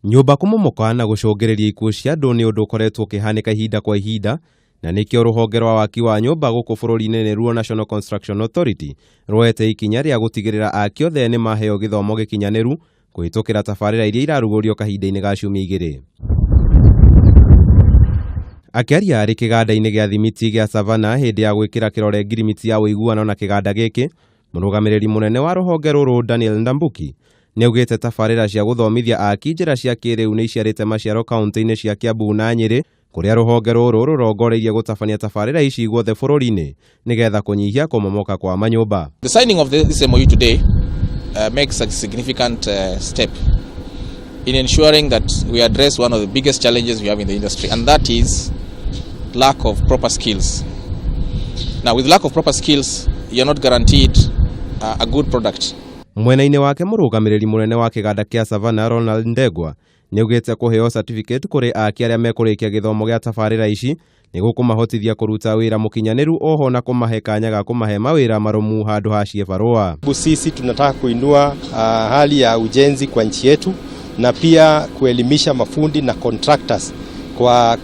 Nyũmba kũmomoka na gũcũngĩrĩria ikuũ cia andũ nĩ ũndũ ũkoretwo ũkĩhanĩka ihinda kwa ihinda, na nĩkĩo rũhonge rwa waki wa nyũmba gũkũ bũrũri-inĩ nĩruo National Construction Authority rwoete ikinya rĩa gũtigĩrĩra aki othe nĩ maheo gĩthomo gĩkinyanĩru kũhĩtũkĩra tabarĩra iria irarugũrio kahinda-inĩ ga ciumia 2. Akĩaria arĩ kĩganda-inĩ gĩa thimiti gĩa Savannah hĩndĩ ya gwĩkĩra kĩrore ngirimiti ya ũiguano na kĩganda gĩkĩ, mũrũgamĩrĩri mũnene wa rũhonge rũrũ Daniel Ndambuki nĩaugĩte tabarĩra cia gũthomithia aki njĩra cia kĩrĩu nĩ iciarĩte maciaro kaunti-inĩ cia Kiambu na Nyĩrĩ, kũrĩa rũhonge rũrũ rũrongoreirie gũtabania tabarĩra ici guothe bũrũri-inĩ nĩgetha kũnyihia kũmomoka kwa manyũmba. The signing of this MOU today makes a significant step in ensuring that we address one of the biggest challenges we have in the industry, and that is lack of proper skills. Now, with lack of proper skills, you're not guaranteed a good product. Mwena-inĩ wake mũrũgamĩrĩri mũnene wa kĩganda kĩa Savannah Ronald Ndegwa nĩaugĩte kũheo certificate kũrĩ aki arĩa mekũrĩkia gĩthomo gĩa tabarĩra ici nĩ gũkũmahotithia kũruta wĩra mũkinyanĩru oho na kũmahe kanya ga kũmahe mawĩra marũmu handũ ha ciĩbarũa. Sisi tunataka kuinua hali ya ujenzi kwa nchi yetu na pia kuelimisha mafundi na contractors kwa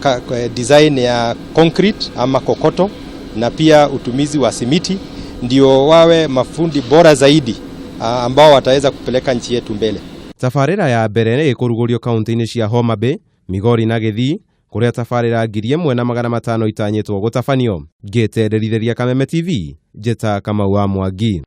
design ya concrete ama kokoto na pia utumizi wa simiti, ndio wawe mafundi bora zaidi ambao wataweza kupeleka nchi yetu mbele. Tabarĩra ya mbere nĩ ĩkũrugũrio kaunti-inĩ cia Homa Bay, Migori na Gĩthii, kũrĩa tabarĩra 1500 itanyĩtwo gũtabanio. Ngĩte Kameme TV, Njĩta Kamau wa Mwangi.